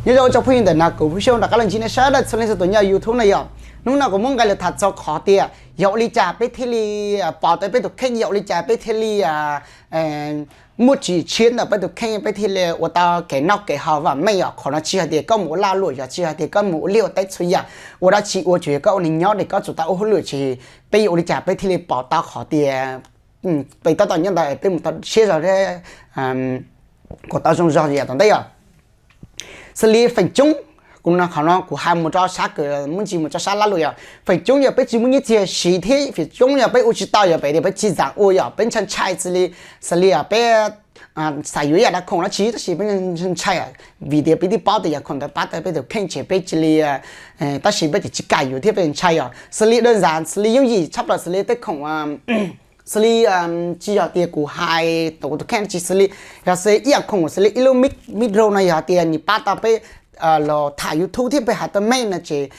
Nyob zoo ib tsoom phooj ywg ntawm no, kuv Phooj Xyooj rov qab los ntsib nej sawv daws txhua leej txhua tus nyob YouTube no yom. Hnub no kuv muab nqe lus tham txog qhov tias yog ua li cas peb thiaj li pom tau peb tus kheej, yog ua li cas peb thiaj li muaj tsim tshiab ntawm peb tus kheej, peb thiaj li ua tau kev noj kev haus vam meej yom. Qhov no tsis yog tias koj mus ua lag luam, yog tsis yog tias koj mus ua liaj ua teb txhua yam, ua dab tsi ua tsuas yog koj ua neeg nyob ces koj tsum tau ua hauj lwm, ces peb yuav ua li cas peb thiaj li pom tau qhov tias peb tab tom nyob ntawd peb mus tau siab zog thiab kuj tau zoo zog yam tom ntej yom. Xws li feem coob, kuv no qhov no kuv hais mus rau sab kawg, muaj ntsis mus rau sab lag luam yom. Feem coob yog peb tsis muaj nyiaj txiag siv thiab feem coob yog peb ua tsis tau yom, peb tias peb tsis xav ua yom, peb ntshai ntshai xws li, xws li peb xav yuav yam dab khoom dab tsi tab sis peb ntshai, vim tias peb twb paub tias yam khoom ntawd pab tau peb tus kheej ces peb cia li, tab sis peb tsis kam yuav thiab peb ntshai yom. Xws li dawb xav, xws li yooj yim tshaj plaws xws li tej khoom, xws li tsis yog tias kuv hais tau kuv tus kheej dab tsi, xws li yog xws li ib yam khoom xws li ib lub mic ro no yog tias nws pab tau peb los tham YouTube thiab peb hais tau meej no ces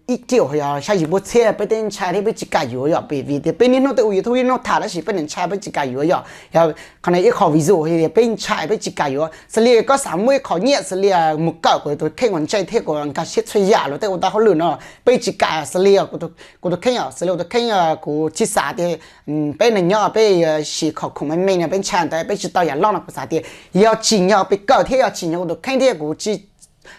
ib triệu yog xya yim pua txhiab peb twb ntshai thiab peb tsis kam yuav yom, vim tias peb niaj hnub twb ua YouTube niaj hnub tham tab sis peb niaj ntshai peb tsis kam yuav yom. Qhov no ib qho vis dua tias peb ntshai peb tsis kam yuav. Xws li koj xav muaj ib qho nyiaj xws li mus kawm kuv tus kheej uas ntse thiab kuv nkag siab txhua yam los tej ua tau hauj lwm no, peb tsis kam. Xws li kuv tus kheej, xws li kuv tus kheej kuv tsis xav tias peb neeg nyob peb siv qhov khoom me me no peb ntshai ntawd peb tsis tau yam loj no kuv xav tias yog tsim nyog peb kawm thiab yog tsim nyog kuv tus kheej thiab kuv tsis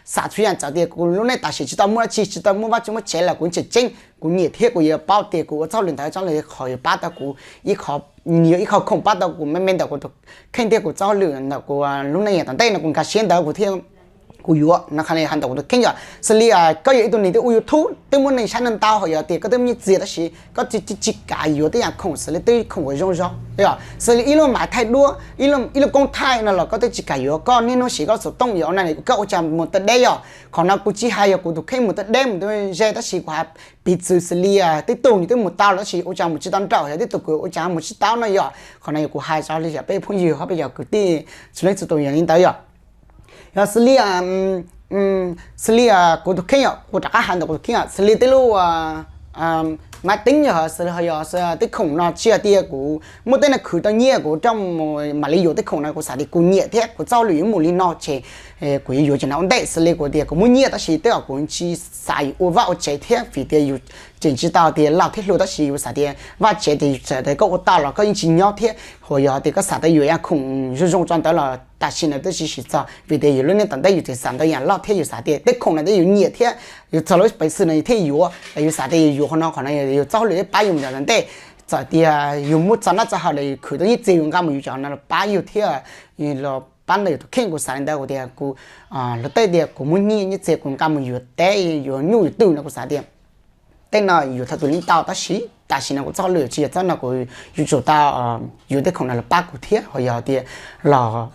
xav txhua yam, txawm tias kuv lub neej tam sim tsis tau muaj dab tsi, tsis tau muaj vaj tse muaj tsev los kuv tseem ceeb, kuv nyiam thiab kuv yuav paub tias kuv ua txoj hauj lwm ntawd txoj hauj lwm qhov yuav pab tau kuv ib qho, nws yog ib qho khoom pab tau kuv me me ntawm kuv tus kheej thiab kuv txoj hauj lwm ntawm kuv lub neej yav tom ntej no kuv nkag siab ntawd kuv thiaj kuv yuav no. Qhov no hais ntawm kuv tus kheej yom. Xws li koj yog ib tug neeg twb ua YouTube twb muaj neeg saib ntau ntau, yog tias koj twb muaj nyiaj txiag tab sis koj tsis kam yuav tej yam khoom xws li tej khoom uas zoo zog yom, xws li ib lub mav thaij duab, ib lub koob thaij no los koj twb tsis kam yuav, koj niaj hnub siv koj xov tooj yom, ua no koj ua cas mus tau deb yom. Qhov no kuv tsis hais yog kuv tus kheej mus tau deb mus tau ze tab sis kuv hais piv txwv xws li tej tug nws twb mus tau lawm tab sis ua cas mus tsis tau nraum, yog tej tug kuv ua cas mus tsis tau no yom. Qhov no yog kuv hais rau li yog peb phooj ywg hos peb yog kwv tij txhua leej txhua tus yog li ntawd yom. Yog xws li, xws li kuv tus kheej yom, kuv rov qab hais ntawm kuv tus kheej yom, xws li tej lub maiv teeb yog xws li yog tej khoom no tsis yog tias kuv muaj tej no khwv tau nyiaj kuv rov mam li yuav tej khoom no, kuv xav tias kuv nyiam thiab kuv txoj hauj lwm yuav mus li no ces kuv yuav yuav cov no ua ntej. Xws li kuv tias kuv muaj nyiaj tab sis tej zaum kuv tsis xav yuav ua vaj ua tsev thiab vim tias yus tseem tsis tau tias laus thiab hluas tab sis yus xav tias vaj tsev ces yus txawm tias koj ua tau los koj yeej tsis nyob thiab, hos yog tias koj xav tias yuav yam khoom zoo zoo tso ntawd los tam sim no twb tsis siv txog vim tias yus lub neej tom ntej yus tseem xav ntau yam loj thiab yus xav tias tej khoom no twb yus nyiam thiab yus txog lub peev xwm no yus thiaj yuav, yus xav tias yus yuav qhov no qhov no yus txoj hauj lwm pab yus mus tom ntej. Txawm tias yus muaj txog noj txog haus los yus khwv tau nyiaj txiag yus nqa mus yuav cov no los pab yus thiab los pab ntawm yus tus kheej. Kuv xav li ntawd kuv tias kuv, luag tej tias kuv muaj nyiaj nyiaj txiag kuv nqa mus yuav teb yuav nyuj yuav twm no kuv xav tias tej no yuav thaum twg li tau tab sis tam sim no kuv txoj hauj lwm tsis yog txoj no kuv yuav tsum tau yuav tej khoom no los pab kuv thiab hos yog tias los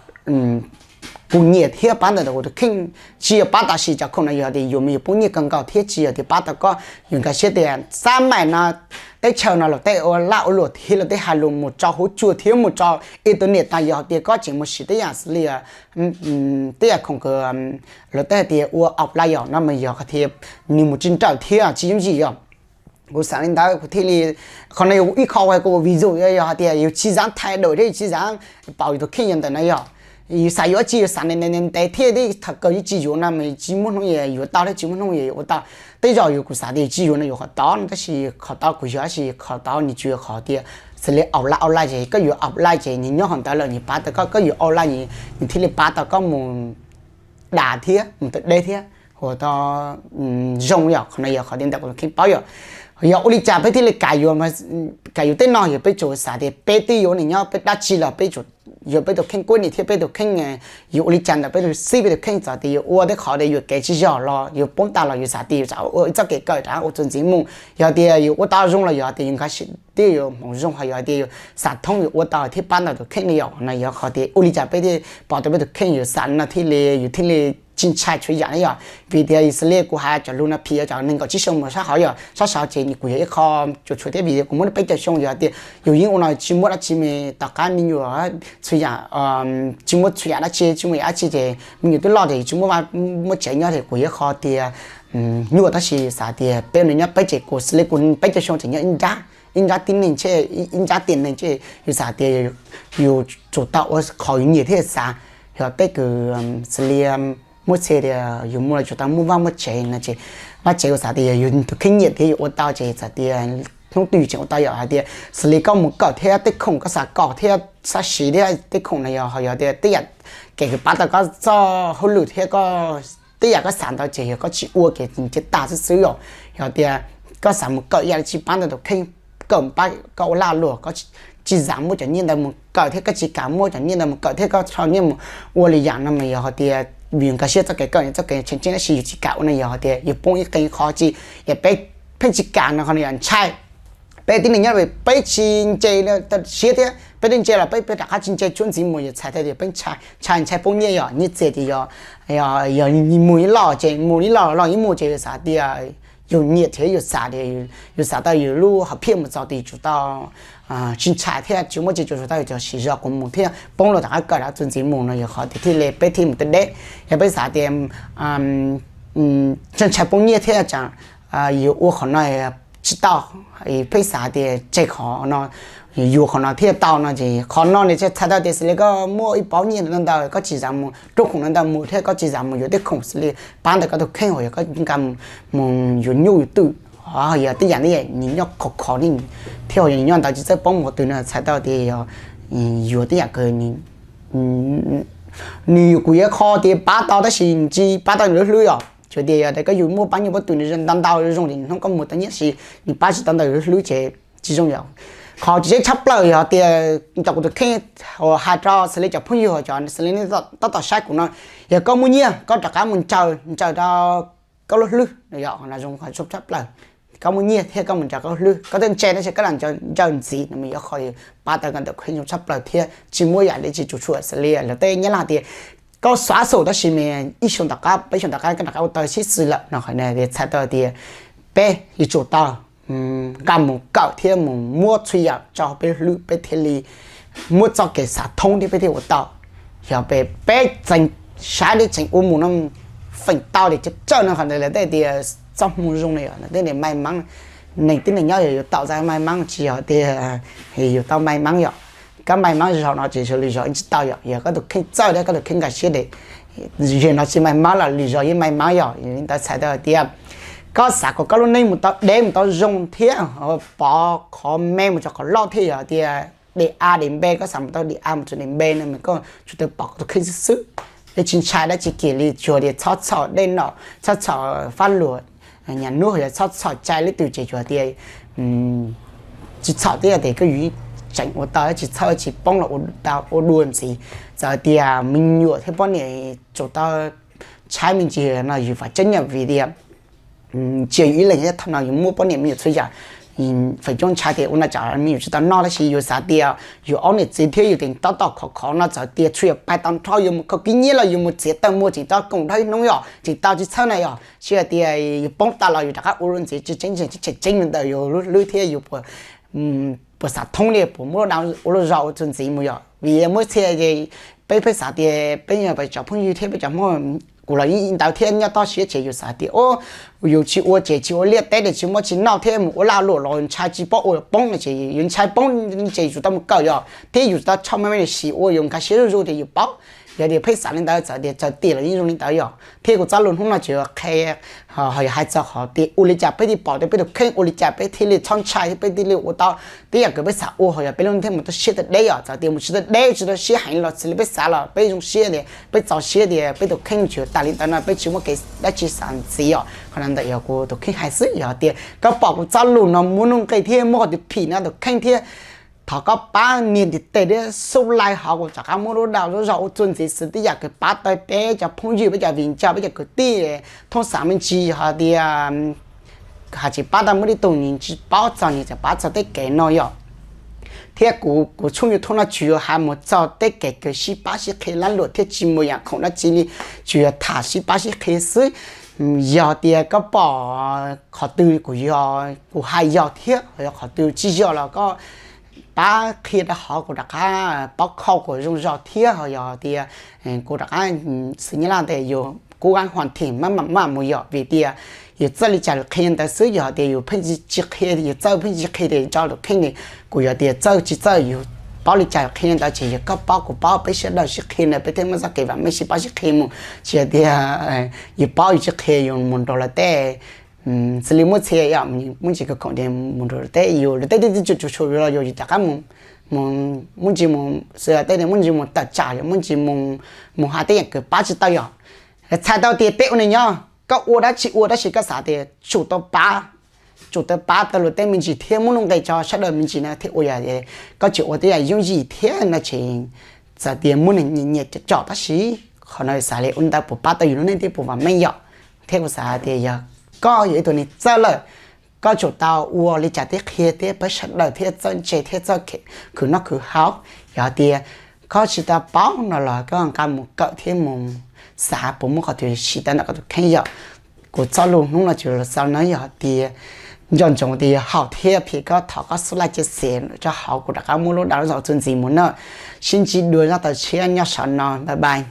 kuv nyiam thiab pab ntawm kuv tus kheej. Tsis yog pab tam sim cov khoom no yog tias yuav mas yuav poob nyiaj kawg nkaus thiab tsis yog tias pab tau koj. Yus nkag siab tias xab maim no teb chaws no los tej ua laj ua luam thiab los tej hais lus mus rau huv cua thiab mus rau internet tas yog tias koj tseem mus siv tej yam xws li tej yam khoom kws los tej hais tias ua offline yom no mas yog qhov tias nws mus tsis nrawm thiab tsis yooj yim yom. Kuv xav li ntawd kuv thiaj li, qhov no yog ib qho uas kuv ua vis dua yog hais tias yus tsis xav thaij dawm thiab yus tsis xav pauv yus tus kheej yog ntawm no yog yus xav yuav dab tsi yus xav ntev ntev thiab thaum kawg yeej tsis yuav no mas tsis muaj hnub yuav tau thiab tsis muaj hnub yuav ua tau. Tej zaum yus kuv xav tias yus tsis yuav no yus qhov tod no tab sis qhov tod kuv yog tab sis qhov tod nws tsis yog qhov tias xws li offline offline ces koj yuav offline ces nws nyob hauv ntawd lawm nws pab tau koj, koj yuav offline nws thiaj li pab tau koj mus dam thiab mus tau deb thiab ua tau zoo yom. Qhov no yog qhov tias ntawm kuv tus kheej paub yom. Yog ua li cas peb thiaj li kam yuav, kam yuav tej no yog peb tsuas xav tias peb twb yuav nws nyob peb dab tsi los peb yuav peb tus kheej kuab nim thiab peb tus kheej yuav ua li cas ntawm peb tus xib peb tus kheej txawm tias yuav ua tej qhov tias yuam kev tsis yog los yuav poob tas los yus xav tias yus ua ib txoj kev kawm rov ua txuas ntxiv mus. Yog tias yus ua tau zoo los yog tias yus nkag siab tias yus hmoov zoo hos yog tias yus xav thoob yus ua tau thiaj pab ntawm tus kheej li yom. No yog qhov tias ua li cas peb thiaj pom tau peb tus kheej yus xav no thiaj li yus thiaj li tsis ntshai txhua yam na yom. Vim tias xws li kuv hais cov lus no phim cov neeg kaum tsib xyoo mus sab hauv yom, sab saud ces kuv yog ib qho tsuas tshuav thiab vim tias kuv muaj peb caug xyoo yog tias yus yeej ua no tsis muaj dab tsi mas tom qab me nyuam txhua yam tsis muaj txhua yam dab tsi tsis muaj yam dab tsi ces me nyuam twb loj ces tsis muaj, muaj tsev nyob ces kuv yog ib qho tias nyuaj tab sis xav tias peb ua neeg nyob peb ces kuv xws li kuv peb caug xyoo tseem nyob ib nrab, ib nrab tib neeg ntshe, ib nrab tiam neeg ntshe yus xav tias yus tsum tau ua qhov yus nyiam thiaj xav. Yog tej kws xws li Muab txhia tias yus muaj los tsuas tau muaj vaj muaj tsev no ces vaj tsev kuv xav tias yog yus tus kheej nyiam thiab yus ua tau ces txawm tias hnub twg yus tseem ua tau yom. Hais tias xws li koj mus kawm thiab tej khoom koj xav kom thiab xav siv thiab tej khoom no yog ho yog tias tej yam kev kws pab tau koj txoj hauj lwm thiab koj tej yam koj xav ntawd ces yog koj tsis ua ces tag xwb xwb yom. Yog tias koj xav mus kawm ib yam li tsis pab ntawm tus kheej, kawm pab koj ua lag luam, koj tsis xav muab cov nyiaj ntawd mus kawm thiab koj tsis kam muab cov nyiaj ntawd mus kawm thiab koj tso nyiaj mus ua li yam no mas yog hais tias vim nkag siab txoj kev kawm txoj kev tseem ceeb tab sis yus tsis kam ua no yog hais tias yus poob ib qee qhov tsis, yog peb pheej tsis kam no qhov no yog ntshai. Peb tib neeg nyob peb tsis ntse siab thiab peb twb ntse los peb peb rov qab tsis ntse tsuab ntxiv mus yus txhais tau tias peb ntshai, ntshai poob nyiaj yom. Nyiaj txiag ces yog, yog mus ib los ces mus ib los los ib mus ces yus xav tias yus nyiam thiab yus xav tias yus xav tau yus lub hom phiaj mus txog tias yus tsum tau tsis ntshai thiab tsis muaj tsis tsum tau yus cov siv zog kuv mus thiab poob los rov qab kawm rov txuas ntxiv mus no yog qhov tias thiaj li peb thiaj mus tej deb. Yog peb xav tias ntshai ntshai poob nyiaj thiab yus ua qhov no tsis tau, peb xav tias tseg qhov no, yus ua qhov no thiaj tau no ces qhov no nws txhais tau tias xws li koj muaj ib pob nyiaj ntau ntau koj tsis xav mus rub khoom ntau ntau mus thiab koj tsis xav mus yuav tej khoom xws li pab ntawm koj tus kheej uas yog koj nqa mus yuav nyuj yuav twm, yog tej yam tej yam nws nyob khov khov li thiab uas yog nws nyob ntawd tsis txawj poob mus qhov twg no txhais tau tias yog yuav tej yam kws nws, kuv yuav qhov tias pab tau tab sis tsis pab tau nws lub hlwb yom. Tsuas tias yog tias koj yus muaj pab nyuj pab twm nws ntau ntau zoo li hnub koj mus tau nyiaj sis nws pab tsis tau ntawm lub hlwb ces tsis zoo yom. Qhov tseem ceeb tshaj plaws yog tias cov kuv tus kheej uas hais rau xws li cov phooj ywg uas cov xws li nej tab tom saib kuv no, yog koj muaj nyiaj koj rov qab mus ntsaws ntsaws rau koj lub hlwb no yog qhov no zoo tshaj plaws. Koj muaj nyiaj thiab koj mus ntsaws koj lub hlwb, koj twb ntse tab sis koj lam ntsaws ntxiv no mas yuav qhov pab tau koj tus kheej zoo tshaj plaws thiab tsis muaj yam li tsis tsuas tshuam xws li lawv tej nyab laj tias koj xav xum tab sis mas ib xyoo tom qab peb xyoo tom qab koj rov qab ua tau sib xws lawm no qhov no txhais tau tias peb yuav tsum tau nqa mus kawm thiab mus muab txhua yam tso peb lub hlwb peb thiaj li muab txoj kev xav thoob thiab peb thiaj ua tau. Yog peb tseem saib li tseem ua mus no feem tau li tsawg tsawg no qhov ntawd lawv tej tias txoj hmoo zoo na yom, lawv tej tias may mắn, neeg tib neeg nyob yog yus tau txais may mắn tsis yog tias yus tau may mắn yom. Koj may mắn zaum no ces lwm zaus yeej tsis tau yom, yog koj tus kheej txawj thiab koj tus kheej nkag siab tias zaum no tsis may mắn los lwm zaus yeej may mắn yom. Li ntawd txhais tau hais tias koj xav kom koj lub neej mus tau deb mus tau zoo thiab pov qhov me mus rau qhov loj thiab yog tias de a de npe, koj xav mus tau de a mus rau de npe no mas koj tsum tau pom koj tus kheej xwb xwb. Dej tsis ntshai dab tsi kiag li, tsuas tias txhob txhom dej no, txhob txhom fab luag, nyam nub ho yog txhob txhom cai lub twg ces yog tias tsis txhom twb yog tias koj yus tseem ua tau, tsis txhawj tsis poob los ua dua ntxiv. Txawm tias me nyuam thiab poj niam tsum tau tshaib me ntsis no yus vam tseeb nyam vim tias tsis yog yus ib leeg thiab, thaum no yus muaj poj niam me nyuam txhua yam. Feem coob ntshai tias ua no tsam me nyuam tsis tau noj tab sis yus xav tias yus ob niam txiv thiab yus tseem tab tom khov khov no txawm tias txhua yam pais tau nrho yus mus khaws kiv nyiaj los yus mus txiav taws muag tseem tau koom dhau ib hnub yom, tseem tau tsis txhawj na yom. Tsis hais tias yus poob tau los yus rov qab ua dua ntxiv, tsis tseeb tseeb tsis tseem ceeb li ntawm yus lub hlwb thiab yus puas xav thoob li puas muab lub dag ua lub zog ua txuas ntxiv mus yom. Vim muab txhia ces peb pheej xav tias peb yog peb cov phooj ywg thiab peb cov Hmoob, kuv los yeej ntawd thiab nyob toj siab ces yus xav tias o yus tsis ua ces tsis ua liaj teb ces tsis muaj tsis noj thiab mus ua lag luam los ntshai tsis paub ua poob no ces yus ntshai poob ces yus tau mus kawm yom, thiab yus tau tshaj me me sim ua yus nkag siab zuj zus ces yus paub. Yog tias pheej xav li ntawd txawm tias txawm tiam los yeej zoo li ntawd yom. Thiab kuv txoj lus hnub no tsuas yog qhia, ho yog hais txog qhov tias ua li cas peb thiaj pom tias peb tus kheej, ua li cas peb thiaj li txhob ntshai thiab peb thiaj li ua tau tej yam kws peb xav ua, ho yog peb lub neej thiaj mus tau siab tau deb yom. Txawm tias mus tsis tau deb tsis tau siab heev los xws li peb xav los peb zoo siab tias peb txaus siab tias peb tus kheej tsuas tas li ntawd no peb tsis muaj kev dab tsi xav ntxiv yom. Qhov no ntawm yog kuv tus kheej hais xwb, yog tias koj pom kuv txoj lus no muaj nuj nqis thiab muaj qhov twg phim no tus kheej thiab thov koj pab nias ntiv tes thiab subscribe hov kuv rov qab muab lub dag lub zog ua txuas ntxiv xwb tej yam kws pab tau peb cov phooj ywg peb cov viv ncaus peb cov kwv tij thoob xav me ntsis yog tias hais tsis pab tau muaj tej tus nws tsis paub txog nws txawm pab txog tej kev no yom. Thiab kuv, kuv tshooj YouTube no tsuas yog hais mus txog tej kev kws sib pab sib qhia lag luam thiab tsis muaj yam khoom dab tsi li, tsuas yog tham sib pab sib qhia xwb. Yog tias koj pom qhov twg kuv yog, kuv hais yog thiab yog qhov twg tsis yog los koj pab qhia rau hov kuv rov qab paub khau kuv zoo zog thiab ho yog tias kuv rov qab xws nyab laj tias yus kub qab huam thim maj mam maj mus yom, vim tias yus txawj li cas yus qhia ntawd xwb, yog tias yus pheej tsis qhia, yus txawj pheej tsis qhia tias tso tus kheej li, kuv yog tias txawj tsis txawj yus paub li cas qhia li ntawd, ces yog koj paub kuv paub peb sawv daws sib qhia ntawd peb thiaj muaj txoj kev vam meej sib paub sib qhia mus. Tsis yog tias yus paub yus tsis qhia yus mus nrog lawv tej, xws li muab txhia yom, muab ntsis kawg khoom tias mus nrog lawv tej, yus lawv tej twb tsis tshua tshua yus los yus rov qab mus, muab ntsis mus xws li tej tias muab ntsis mus tawm tsam yom, muab ntsis mus hais tej yam kws pab tsis tau yom. Txhais tau tias peb ua neej nyob koj ua dab tsi ua tab sis koj xav tias tsum tau pab, tsum tau pab tau luag tej me ntsis thiab muab nuj nqis rau sawv daws me ntsis na thiaj ua yom. Koj tsis ua tej yam yooj yim thiab no ces txawm tias muab neeg nyiam nyiam tsom tsom tab sis qhov no xav li ua ntawd puas pab tau yus lub neej thiab puas vam meej yom. Thiab kuv xav tias yog koj yog ib tug neeg txawj lawm, koj tsum tau ua li cas thiab qhia thiab pab sawv daws thiab txawj ntse thiab txawj khwv noj khwv haus. Yog tias koj tsis tau paub no los koj nqa mus kawm thiab mus xav puas muaj qhov twg siv tau ntawm koj tus kheej yom. Kuv txoj lus hnub no tsuas xaus no, yog tias nco ntsoov tias yog haum thiab phim koj thov koj xub like cia xes rau hauv kuv rov qab muab lub dab zog txuas ntxiv mus na. Sib ntsib dua zaj tom tshiab nyob saum no, bye bye.